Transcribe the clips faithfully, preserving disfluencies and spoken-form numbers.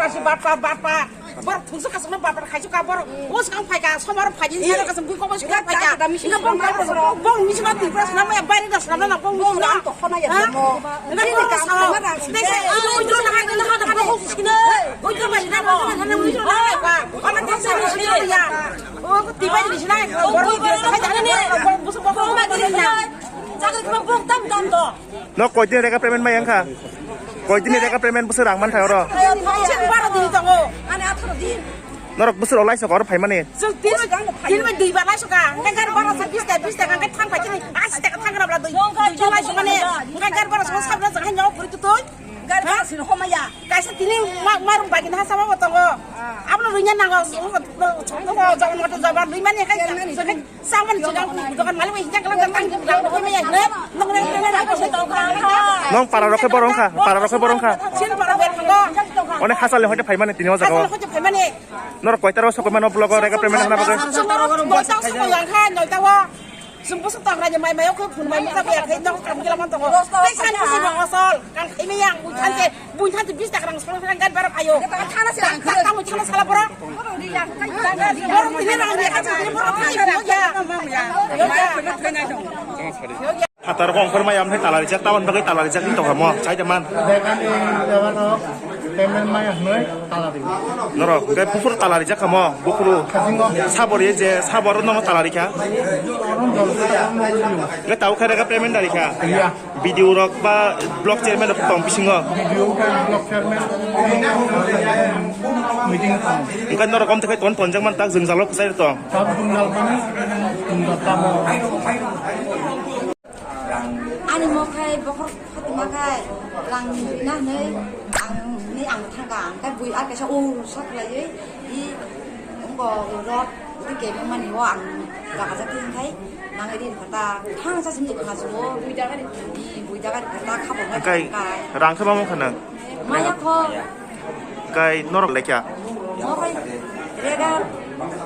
Kasi batpa, batpa. Borok thungsu kasukno batpa khaisu ka borok. O swkang phai ka, somar phai di, sero kasuk bui kobo swkang phai ka. Inga bong, bong, bong, misi ma twi pra swnam ya, baire da swnam na, bong, bong, bong. Inga bong, bong, bong. No, koi din rega payment mai wngkha? Koi din rega payment bwswk rang mantha oro? Chini baro din tongo. Ani atharo din. Norok bwswk rok laisok oro phaimani? Chwng tin, tin bai dui bar laisok ka. Hwnkhe gari baro sa bis taka, bis taka, hwnkhe thang pai chini asi taka thang rwbla dui. Dui jon laisok mani. Hwnkhe gari baro sa sabla jang hanya kuri tutui. Gari baro sino homaya. Kaisa tini ma-, marung bai kini hasa ma tongo. Abono rwina nango. Chokno ko jabon moto jabon rwimani hwnkhe. Samani chwla dokan malik bai hijak kalam jatang jatang dokan ya ne. Nong ne ne ne. Nong para rokhe borong kha, para rokhe borong kha. Sin para ber kha. One hasal ni hoite phaimani tini o jaga o. Hasal ni hoite phaimani. Norok koita ro sokoi mano blogo rega payment hana bagwi. Bosak sokoi yang kha noita o. Sum bosak tang raja mai mai o khe phun mai muka ya khe nok kam gila man tongo. Tei san bisi bang asal. Kan ini yang bukan ke Buin thanti bis taka rang song song gan barap ayo. Thana se rang kha. Tamo thana sala bora. Bora tini rang dia kacha tini bora thai mo ya. Yo ya. Phatar kong khor maya amthai talarijak, tabon bagwi talarijak ni tongkha mo, chai da man. Dekani dewan o payment maya hnoi talari. Norok, hwnkhe buphuru talarijak kha mo, buphuru. Sabori je, sabor nono talarikha. Hwnkhe tabo khe rega payment darikha. Iya. B D O rok ba block chairman rok tong bisingo. B D O khe block chairman meeting tong. Engkha norok om tekhai ton tonjak man tak jwngjal rok kwchai tong. Tab jwngjal mani jwngjal tamo. Ani mo khai bokhor khatima khai rang rina hwnwi ang ni ang thangkha ang khai bui ar kaisa o sa khlaiwi i wngkha rot. Tei kebeng mani o ang jaga jati hwnkhai nangwi ri kha ta thang sa simi kha sugo. Bui daga ri. Bui daga ri kha ta kha bo. Hwnkhe rang khe mamo kha nang? Maya kho. Hwnkhe norok lekha? Mo khai rega,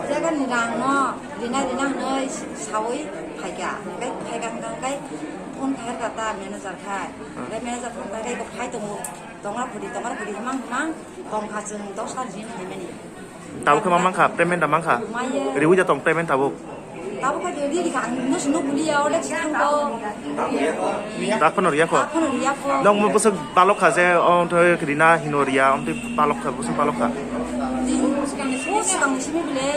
rega ni rang no rina rina hwnwi sawi phaikha. Hwnkhe phaikha hwnkhe phone khai kha ta manager khai. Hwnkhe manager phone khai kha phai tongo. Tongra phudi, tongra phudi himang himang tongkha chwng dos ta din phaimani. Tabuk khe ma mankha, payment da mankha? Maya. Riwi da tong payment tabuk? Tabuk khe riwi rikha, ang no sino buliya, ode chithang ko. Dak phano riya ko? Dak phano riya ko. Nong mo bwswk balok kha je, o thoi rina hino riya, omtwi balok kha, bwswk balok kha? Din, swkang ni simi bile,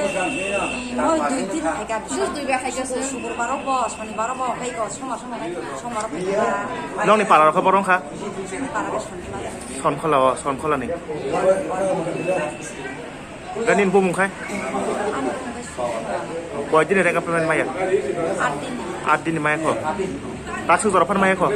mo dui din phaikha. Dui bar phaikha. Subur baro ko, soni baro ko, phaiko, somar somar, somar phaikha. Nongni para rokha borong kha? Para ko soni. Sonkhola o, Sonkhola ni. Gani ni bumung khai? Koi din rega payment maya? Aat din ni maya kho? Taksuk jora phan maya kho?